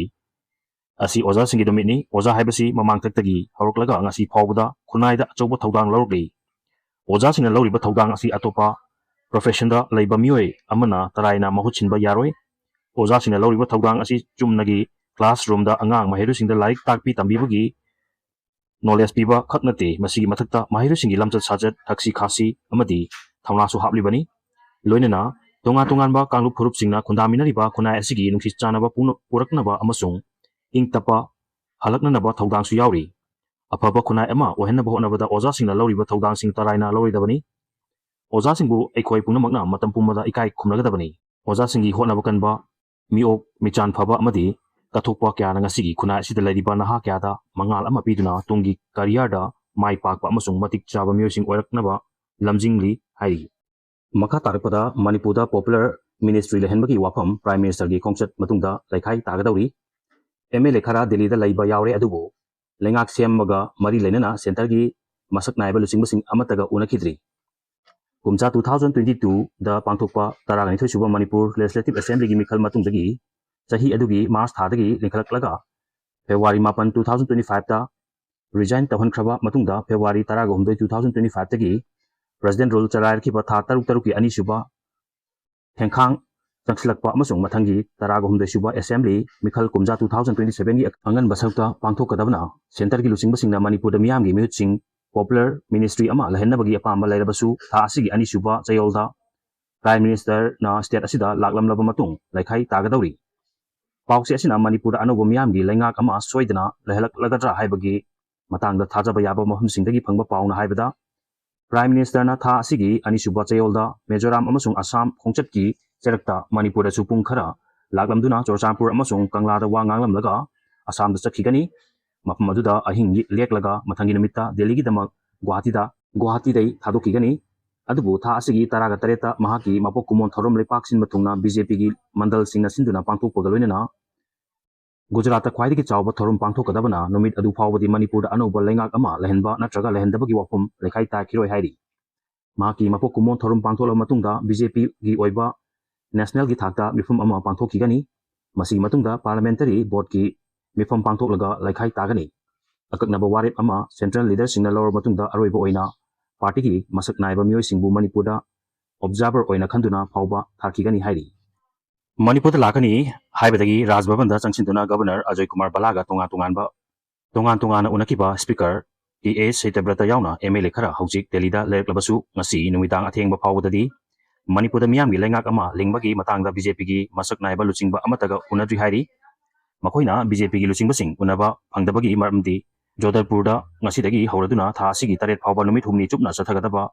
ꯑꯁꯤ ꯑꯣꯖꯥꯁꯤꯡꯒꯤ ꯅꯨꯃꯤꯠꯅꯤ꯫ ꯑꯣꯖꯥ ꯍꯥꯏꯕꯁꯤ ꯃꯃꯥꯡꯊꯛꯇꯒꯤ ꯍꯧꯔꯛꯂꯒ ꯉꯁꯤ ꯐꯥꯎꯕꯗ ꯈꯨꯟꯅꯥꯏꯗ ꯑꯆꯧꯕ ꯊꯧꯗꯥꯡ ꯂꯧꯔꯛꯂꯤ꯫ ꯑꯣꯖꯥꯁꯤꯡꯅ ꯂꯧꯔꯤꯕ ꯊꯧꯗꯥꯡ ꯑꯁꯤ ꯑꯇꯣꯞꯄ professionꯗ ꯂꯩꯕ ꯃꯤꯑꯣꯏ ꯑꯃꯅ ꯇꯔꯥꯏꯅ ꯃꯍꯨꯠ ꯁꯤꯟꯕ ꯌꯥꯔꯣꯏ꯫ ꯑꯣꯖꯥꯁꯤꯡꯅ ꯂꯧꯔꯤꯕ ꯊꯧꯗꯥꯡ ꯑꯁꯤ ꯆꯨꯝꯅꯒꯤ classroomꯗ ꯑꯉꯥꯡ ꯃꯍꯩꯔꯣꯏꯁꯤꯡꯗ ꯂꯥꯏꯔꯤꯛ ꯇꯥꯛꯄꯤ ꯇꯝꯕꯤꯕꯒꯤ knowledge ꯄꯤꯕ ꯈꯛ ꯅꯠꯇꯦ, ꯃꯁꯤꯒꯤ ꯃꯊꯛꯇ ꯃꯍꯩꯔꯣꯏꯁꯤꯡꯒꯤ ꯂꯝꯆꯠ ꯁꯥꯖꯠ, ꯊꯛꯁꯤ ꯈꯥꯁꯤ ꯑꯃꯗꯤ ꯊꯧꯅꯥꯁꯨ ꯍꯥꯞꯂꯤꯕꯅꯤ꯫ ꯂꯣꯏꯅꯅ ꯇꯣꯉꯥꯟ ꯇꯣꯉꯥꯟꯕ ꯀꯥꯡꯂꯨꯞ ꯐꯨꯔꯨꯞꯁꯤꯡꯅ ꯈꯨꯟꯗꯥꯃꯤꯟꯅꯔꯤꯕ ꯈꯨꯟꯅꯥꯏ ꯑꯁꯤꯒꯤ ꯅꯨꯡꯁꯤ ꯆꯥꯟꯅꯕ ꯄꯨꯅ-, ꯄꯨꯔꯛꯅꯕ ꯑꯃꯁꯨꯡ ꯏꯪ ꯇꯞꯄ ꯍꯜꯂꯛꯅꯅꯕ ꯊꯧꯗꯥꯡꯁꯨ ꯌꯥꯎꯔꯤ꯫ ꯑꯐꯕ ꯈꯨꯟꯅꯥꯏ ꯑꯃ ꯑꯣꯏꯍꯟꯅꯕ ꯍꯣꯠꯅꯕꯗ ꯑꯣꯖꯥꯁꯤꯡꯅ ꯂꯧꯔꯤꯕ ꯊꯧꯗꯥꯡꯁꯤꯡ ꯇꯔꯥꯏꯅ ꯂꯧꯔꯣꯏꯗꯕꯅꯤ꯫ ꯑꯣꯖꯥꯁꯤꯡꯕꯨ ꯑꯩꯈꯣꯏ ꯄꯨꯝꯅꯃꯛꯅ ꯃꯇꯝ ꯄꯨꯝꯕꯗ ꯏꯀꯥꯏ ꯈꯨꯝꯅꯒꯗꯕꯅꯤ꯫ ꯑꯣꯖꯥꯁꯤꯡꯒꯤ ꯍꯣꯠꯅꯕ ꯀꯟꯕ, ꯃꯤꯑꯣꯛ ꯃꯤꯆꯥꯟ ꯐꯕ ꯑꯃꯗꯤ ꯀꯠꯊꯣꯛꯄ ꯀꯌꯥꯅ ꯉꯁꯤꯒꯤ ꯈꯨꯟꯅꯥꯏ ꯑꯁꯤꯗ ꯂꯩꯔꯤꯕ ꯅꯍꯥ ꯀꯌꯥꯗ ꯃꯉꯥꯜ ꯑꯃ ꯄꯤꯗꯨꯅ ꯇꯨꯡꯒꯤ careerꯗ ꯃꯥꯏ ꯄꯥꯛꯄ ꯑꯃꯁꯨꯡ ꯃꯇꯤꯛ ꯆꯥꯕ ꯃꯤꯑꯣꯏꯁꯤꯡ ꯑꯣꯏꯔꯛꯅꯕ ꯂꯝꯖꯤꯡꯂꯤ ꯍꯥꯏꯔꯤ꯫ ꯃꯈꯥ ꯇꯥꯔꯛꯄꯗ ꯃꯅꯤꯄꯨꯔꯗ popular ministry ꯂꯩꯍꯟꯕꯒꯤ ꯋꯥꯐꯝ Prime Ministerꯒꯤ ꯈꯣꯡꯆꯠ ꯃꯇꯨꯡꯗ ꯂꯩꯈꯥꯏ ꯇꯥꯒꯗꯧꯔꯤ꯫ MLA ꯈꯔ ꯗꯤꯜꯂꯤꯗ ꯂꯩꯕ ꯌꯥꯎꯔꯦ, ꯑꯗꯨꯕꯨ ꯂꯩꯉꯥꯛ ꯁꯦꯝꯕꯒ ꯃꯔꯤ ꯂꯩꯅꯅ centreꯒꯤ ꯃꯁꯛ ꯅꯥꯏꯕ ꯂꯨꯆꯤꯡꯕꯁꯤꯡ ꯑꯃꯠꯇꯒ ꯎꯅꯈꯤꯗ꯭ꯔꯤ꯫ ꯀꯨꯝꯖꯥ two thousand twenty twoꯗ ꯄꯥꯡꯊꯣꯛꯄ ꯇꯔꯥꯅꯤꯊꯣꯏ ꯁꯨꯕ ꯃꯅꯤꯄꯨꯔ Legislative Assemblyꯒꯤ ꯃꯤꯈꯜ ꯃꯇꯨꯡꯗꯒꯤ ꯆꯍꯤ ꯑꯗꯨꯒꯤ March ꯊꯥꯗꯒꯤ ꯂꯤꯡꯈꯠꯂꯛꯂꯒ February ꯃꯥꯄꯟ, two thousand twenty fiveꯇ resign ꯇꯧꯍꯟꯈ꯭ꯔꯕ ꯃꯇꯨꯡꯗ February ꯇꯔꯥꯒ ꯍꯨꯝꯗꯣꯏ, two thousand twenty fiveꯇꯒꯤ President rule ꯆꯂꯥꯏꯔꯛꯈꯤꯕ ꯊꯥ ꯇꯔꯨꯛ ꯇꯔꯨꯛꯀꯤ ꯑꯅꯤꯁꯨꯕ ꯊꯦꯡꯈꯥꯡ ꯆꯪꯁꯤꯜꯂꯛꯄ ꯑꯃꯁꯨꯡ ꯃꯊꯪꯒꯤ ꯇꯔꯥꯒ ꯍꯨꯝꯗꯣꯏ ꯁꯨꯕ Assembly ꯃꯤꯈꯜ ꯀꯨꯝꯖꯥ two thousand twenty seven ꯒꯤ ꯑꯉꯟꯕ ꯁꯔꯨꯛꯇ ꯄꯥꯡꯊꯣꯛꯀꯗꯕꯅ centre ꯒꯤ ꯂꯨꯆꯤꯡꯕꯁꯤꯡꯅ ꯃꯅꯤꯄꯨꯔꯗ ꯃꯤꯌꯥꯝꯒꯤ ꯃꯤꯍꯨꯠꯁꯤꯡ popular ministry ꯑꯃ ꯂꯩꯍꯟꯅꯕꯒꯤ ꯑꯄꯥꯝꯕ ꯂꯩꯔꯕꯁꯨ ꯊꯥ ꯑꯁꯤꯒꯤ ꯑꯅꯤꯁꯨꯕ ꯆꯌꯣꯜꯗ Prime Minister ꯅ state ꯑꯁꯤꯗ ꯂꯥꯛꯂꯝꯂꯕ ꯃꯇꯨꯡ ꯂꯩꯈꯥꯏ ꯇꯥꯒꯗꯧꯔꯤ꯫ ꯄꯥꯎꯆꯦ ꯑꯁꯤꯅ ꯃꯅꯤꯄꯨꯔꯗ ꯑꯅꯧꯕ ꯃꯤꯌꯥꯝꯒꯤ ꯂꯩꯉꯥꯛ ꯑꯃ ꯁꯣꯏꯗꯅ ꯂꯩꯍꯜꯂꯛꯂꯒꯗ꯭ꯔꯥ ꯍꯥꯏꯕꯒꯤ ꯃꯇꯥꯡꯗ ꯊꯥꯖꯕ ꯌꯥꯕ ꯃꯐꯝꯁꯤꯡꯗꯒꯤ ꯐꯪꯕ ꯄꯥꯎꯅ ꯍꯥꯏꯕꯗ, Prime Minister ꯅ ꯊꯥ ꯑꯁꯤꯒꯤ ꯑꯅꯤꯁꯨꯕ ꯆꯌꯣꯜꯗ ꯃꯤꯖꯣꯔꯥꯝ ꯑꯃꯁꯨꯡ ꯑꯁꯥꯝ ꯈꯣꯡꯆꯠꯀꯤ ꯆꯩꯔꯛꯇ ꯃꯅꯤꯄꯨꯔꯗꯁꯨ ꯄꯨꯡ ꯈꯔ ꯂꯥꯛꯂꯝꯗꯨꯅ ꯆꯨꯔꯆꯥꯟꯄꯨꯔ ꯑꯃꯁꯨꯡ ꯀꯪꯂꯥꯗ ꯋꯥ ꯉꯥꯡꯂꯝꯂꯒ ꯑꯁꯥꯝꯗ ꯆꯠꯈꯤꯒꯅꯤ꯫ ꯃꯐꯝ ꯑꯗꯨꯗ ꯑꯍꯤꯡ ꯂꯦꯛꯂꯒ ꯃꯊꯪꯒꯤ ꯅꯨꯃꯤꯠꯇ ꯗꯦꯜꯂꯤꯒꯤꯗꯃꯛ ꯒꯨꯋꯥꯍꯥꯇꯤꯗ, ꯒꯨꯋꯥꯍꯥꯇꯤꯗꯩ ꯊꯥꯗꯣꯛꯈꯤꯒꯅꯤ꯫ ꯑꯗꯨꯕꯨ ꯊꯥ ꯑꯁꯤꯒꯤ ꯇꯔꯥꯒ ꯇꯔꯦꯠꯇ ꯃꯍꯥꯛꯀꯤ ꯃꯄꯣꯛ ꯀꯨꯝꯑꯣꯟ ꯊꯧꯔꯝ ꯂꯩꯄꯥꯛ ꯁꯤꯟꯕ ꯊꯨꯡꯅ BJP ꯒꯤ ꯃꯟꯗꯜꯁꯤꯡꯅ ꯁꯤꯟꯗꯨꯅ ꯄꯥꯡꯊꯣꯛꯄꯒ ꯂꯣꯏꯅꯅ ꯒꯨꯖꯔꯥꯠꯇ ꯈ꯭ꯋꯥꯏꯗꯒꯤ ꯆꯥꯎꯕ ꯊꯧꯔꯝ ꯄꯥꯡꯊꯣꯛꯀꯗꯕꯅ ꯅꯨꯃꯤꯠ ꯑꯗꯨ ꯐꯥꯎꯕꯗꯤ ꯃꯅꯤꯄꯨꯔꯗ ꯑꯅꯧꯕ ꯂꯩꯉꯥꯛ ꯑꯃ ꯂꯩꯍꯟꯕ ꯅꯠꯇ꯭ꯔꯒ ꯂꯩꯍꯟꯗꯕꯒꯤ ꯋꯥꯐꯝ ꯂꯩꯈꯥꯏ ꯇꯥꯈꯤꯔꯣꯏ ꯍꯥꯏꯔꯤ꯫ ꯃꯍꯥꯛꯀꯤ ꯃꯄꯣꯛ ꯀꯨꯝꯑꯣꯟ ꯊꯧꯔꯝ ꯄꯥꯡꯊꯣꯛꯂꯕ ꯃꯇꯨꯡꯗ BJP ꯒꯤ ꯑꯣꯏꯕ national ꯒꯤ ꯊꯥꯛꯇ ꯃꯤꯐꯝ ꯑꯃ ꯄꯥꯡꯊꯣꯛꯈꯤꯒꯅꯤ꯫ ꯃꯁꯤꯒꯤ ꯃꯇꯨꯡꯗ parliamentary board ꯀꯤ ꯃꯤꯐꯝ ꯄꯥꯡꯊꯣꯛꯂꯒ ꯂꯩꯈꯥꯏ ꯇꯥꯒꯅꯤ꯫ ꯑꯀꯛꯅꯕ ꯋꯥꯔꯦꯞ ꯑꯃ central leader ꯁꯤꯡꯅ ꯂꯧꯔꯕ ꯃꯇꯨꯡꯗ ꯑꯔꯣꯏꯕ ꯑꯣꯏꯅ party ꯒꯤ ꯃꯁꯛ ꯅꯥꯏꯕ ꯃꯤꯑꯣꯏꯁꯤꯡꯕꯨ ꯃꯅꯤꯄꯨꯔꯗ observer ꯑꯣꯏꯅ ꯈꯟꯗꯨꯅ ꯐꯥꯎꯕ ꯊꯥꯈꯤꯒꯅꯤ ꯍꯥꯏꯔꯤ꯫ ꯃꯅꯤꯄꯨꯔꯗ ꯂꯥꯛꯀꯅꯤ ꯍꯥꯏꯕꯗꯒꯤ ꯔꯥꯖ ꯚꯕꯟꯗ ꯆꯪꯁꯤꯟꯗꯨꯅ Governor ꯑꯖꯣꯏ ꯀꯨꯃꯥꯔ ꯕꯂꯥꯒ ꯇꯣꯉꯥꯟ ꯇꯣꯉꯥꯟꯕ, ꯇꯣꯉꯥꯟ ꯇꯣꯉꯥꯟꯅ ꯎꯅꯈꯤꯕ Speaker ꯀꯦ ꯑꯦꯁ ꯁꯇ꯭ꯌꯕ꯭ꯔꯇ ꯌꯥꯎꯅ MLA ꯈꯔ ꯍꯧꯖꯤꯛ ꯗꯦꯜꯂꯤꯗ ꯂꯩꯔꯛꯂꯕꯁꯨ, ꯉꯁꯤ ꯅꯨꯃꯤꯗꯥꯡ ꯑꯊꯦꯡꯕ ꯐꯥꯎꯕꯗꯗꯤ ꯃꯅꯤꯄꯨꯔꯗ ꯃꯤꯌꯥꯝꯒꯤ ꯂꯩꯉꯥꯛ ꯑꯃ ꯂꯤꯡꯕꯒꯤ ꯃꯇꯥꯡꯗ BJP ꯒꯤ ꯃꯁꯛ ꯅꯥꯏꯕ ꯂꯨꯆꯤꯡꯕ ꯑꯃꯠꯇꯒ ꯎꯅꯗ꯭ꯔꯤ ꯍꯥꯏꯔꯤ꯫ ꯃꯈꯣꯏꯅ BJP ꯒꯤ ꯂꯨꯆꯤꯡꯕꯁꯤꯡ ꯎꯅꯕ ꯐꯪꯗꯕꯒꯤ ꯃꯔꯝꯗꯤ ꯖꯣꯙꯄꯨꯔꯗ ꯉꯁꯤꯗꯒꯤ ꯍꯧꯔꯗꯨꯅ ꯊꯥ ꯑꯁꯤꯒꯤ ꯇꯔꯦꯠ ꯐꯥꯎꯕ ꯅꯨꯃꯤꯠ ꯍꯨꯝꯅꯤ ꯆꯨꯞꯅ ꯆꯠꯊꯒꯗꯕ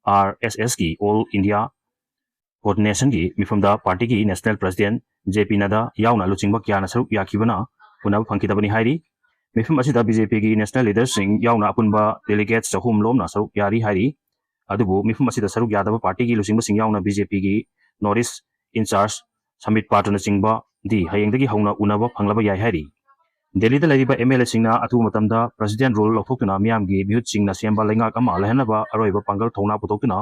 RSS ꯀꯤ All India Coordination ꯒꯤ ꯃꯤꯐꯝꯗ party ꯒꯤ national president JP ꯅꯗꯥ ꯌꯥꯎꯅ ꯂꯨꯆꯤꯡꯕ ꯀꯌꯥꯅ ꯁꯔꯨꯛ ꯌꯥꯈꯤꯕꯅ ꯎꯅꯕ ꯐꯪꯈꯤꯗꯕꯅꯤ ꯍꯥꯏꯔꯤ꯫ ꯃꯤꯐꯝ ꯑꯁꯤꯗ BJP ꯒꯤ national leader ꯁꯤꯡ ꯌꯥꯎꯅ ꯑꯄꯨꯟꯕ delegates ꯆꯍꯨꯝ ꯂꯣꯝꯅ ꯁꯔꯨꯛ ꯌꯥꯔꯤ ꯍꯥꯏꯔꯤ꯫ ꯑꯗꯨꯕꯨ ꯃꯤꯐꯝ ꯑꯁꯤꯗ ꯁꯔꯨꯛ ꯌꯥꯗꯕ party ꯒꯤ ꯂꯨꯆꯤꯡꯕꯁꯤꯡ ꯌꯥꯎꯅ BJP ꯒꯤ North East in charge ꯁꯝꯕꯤꯠ ꯄꯥꯇ꯭ꯔꯅꯆꯤꯡꯕꯗꯤ ꯍꯌꯦꯡꯗꯒꯤ ꯍꯧꯅ ꯎꯅꯕ ꯐꯪꯂꯕ ꯌꯥꯏ ꯍꯥꯏꯔꯤ꯫ ꯗꯦꯜꯂꯤꯗ ꯂꯩꯔꯤꯕ MLA ꯁꯤꯡꯅ ꯑꯊꯨꯕ ꯃꯇꯝꯗ President Rule ꯂꯧꯊꯣꯛꯇꯨꯅ ꯃꯤꯌꯥꯝꯒꯤ ꯃꯤꯍꯨꯠꯁꯤꯡꯅ ꯁꯦꯝꯕ ꯂꯩꯉꯥꯛ ꯑꯃ ꯂꯩꯍꯟꯅꯕ ꯑꯔꯣꯏꯕ ꯄꯥꯡꯒꯜ ꯊꯧꯅꯥ ꯄꯨꯊꯣꯛꯇꯨꯅ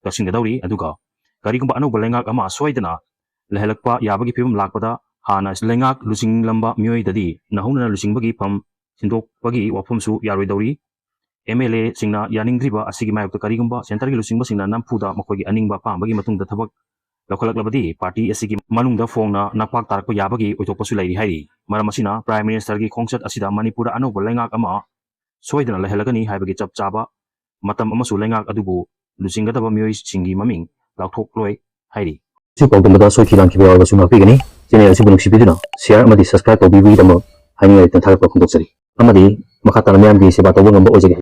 ꯂꯧꯁꯤꯟꯒꯗꯧꯔꯤ꯫ ꯑꯗꯨꯒ ꯀꯔꯤꯒꯨꯝꯕ ꯑꯅꯧꯕ ꯂꯩꯉꯥꯛ ꯑꯃ ꯁꯣꯏꯗꯅ ꯂꯩꯍꯜꯂꯛꯄ ꯌꯥꯕꯒꯤ ꯐꯤꯕꯝ ꯂꯥꯛꯄꯗ ꯍꯥꯟꯅ ꯂꯩꯉꯥꯛ ꯂꯨꯆꯤꯡꯂꯝꯕ ꯃꯤꯑꯣꯏꯗꯗꯤ ꯅꯧꯍꯧꯅꯅ ꯂꯨꯆꯤꯡꯕꯒꯤ ꯐꯝ ꯁꯤꯟꯗꯣꯛꯄꯒꯤ ꯋꯥꯐꯝꯁꯨ ꯌꯥꯔꯣꯏꯗꯧꯔꯤ꯫ MLA ꯁꯤꯡꯅ ꯌꯥꯅꯤꯡꯗ꯭ꯔꯤꯕ ꯑꯁꯤꯒꯤ ꯃꯥꯌꯣꯛꯇ ꯀꯔꯤꯒꯨꯝꯕ centre ꯒꯤ ꯂꯨꯆꯤꯡꯕꯁꯤꯡꯅ ꯅꯝꯐꯨꯗ ꯃꯈꯣꯏꯒꯤ ꯑꯅꯤꯡꯕ ꯑꯄꯥꯝꯕꯒꯤ ꯃꯇꯨꯡꯗ ꯊꯕꯛ ꯂꯧꯈꯠꯂꯛꯂꯕꯗꯤ ꯄꯥꯔꯇꯤ ꯑꯁꯤꯒꯤ ꯃꯅꯨꯡꯗ ꯐꯣꯡꯅ ꯅꯄꯥꯛ ꯇꯥꯔꯛꯄ ꯌꯥꯕꯒꯤ ꯑꯣꯏꯊꯣꯛꯄꯁꯨ ꯂꯩꯔꯤ ꯍꯥꯏꯔꯤ꯫ ꯃꯔꯝ ꯑꯁꯤꯅ ꯄ꯭ꯔꯥꯏꯝ ꯃꯤꯅꯤꯁꯇꯔꯒꯤ ꯈꯣꯡꯆꯠ ꯑꯁꯤꯗ ꯃꯅꯤꯄꯨꯔꯗ ꯑꯅꯧꯕ ꯂꯩꯉꯥꯛ ꯑꯃ ꯁꯣꯏꯗꯅ ꯂꯩꯍꯜꯂꯒꯅꯤ ꯍꯥꯏꯕꯒꯤ ꯆꯞ ꯆꯥꯕ ꯃꯇꯝ ꯑꯃꯁꯨ ꯂꯩꯉꯥꯛ ꯑꯗꯨꯕꯨ ꯂꯨꯆꯤꯡꯒꯗꯕ ꯃꯤꯑꯣꯏꯁꯤꯡꯒꯤ ꯃꯃꯤꯡ ꯂꯥꯎꯊꯣꯛꯂꯣꯏ ꯍꯥꯏꯔꯤ꯫ ꯁꯤ ꯄꯥꯎꯗꯝꯕꯗ ꯁꯣꯏꯈꯤ ꯂꯥꯟꯈꯤꯕ ꯌꯥꯎꯔꯕꯁꯨ ꯉꯥꯛꯄꯤꯒꯅꯤ꯫ ꯆꯦꯅꯦꯜ ꯑꯁꯤꯕꯨ ꯅꯨꯡꯁꯤꯕꯤꯗꯨꯅ ꯁꯤꯌꯥꯔ ꯑꯃꯗꯤ ꯁꯕꯁꯀ꯭ꯔꯥꯏꯕ ꯇꯧꯕꯤꯕꯒꯤꯗꯃꯛ ꯍꯥꯏꯅꯤꯡꯉꯥꯏ ꯂꯩꯇꯅ ꯊꯥꯒꯠꯄ ꯐꯣꯡꯗꯣꯛꯆꯔꯤ꯫ ꯑꯃꯗꯤ ꯃꯈꯥ ꯇꯥꯅ ꯃꯤꯌꯥꯝꯒꯤ ꯁꯦꯕꯥ ꯇꯧꯕ ꯉꯝꯕ ꯑꯣꯏꯖꯒꯦ꯫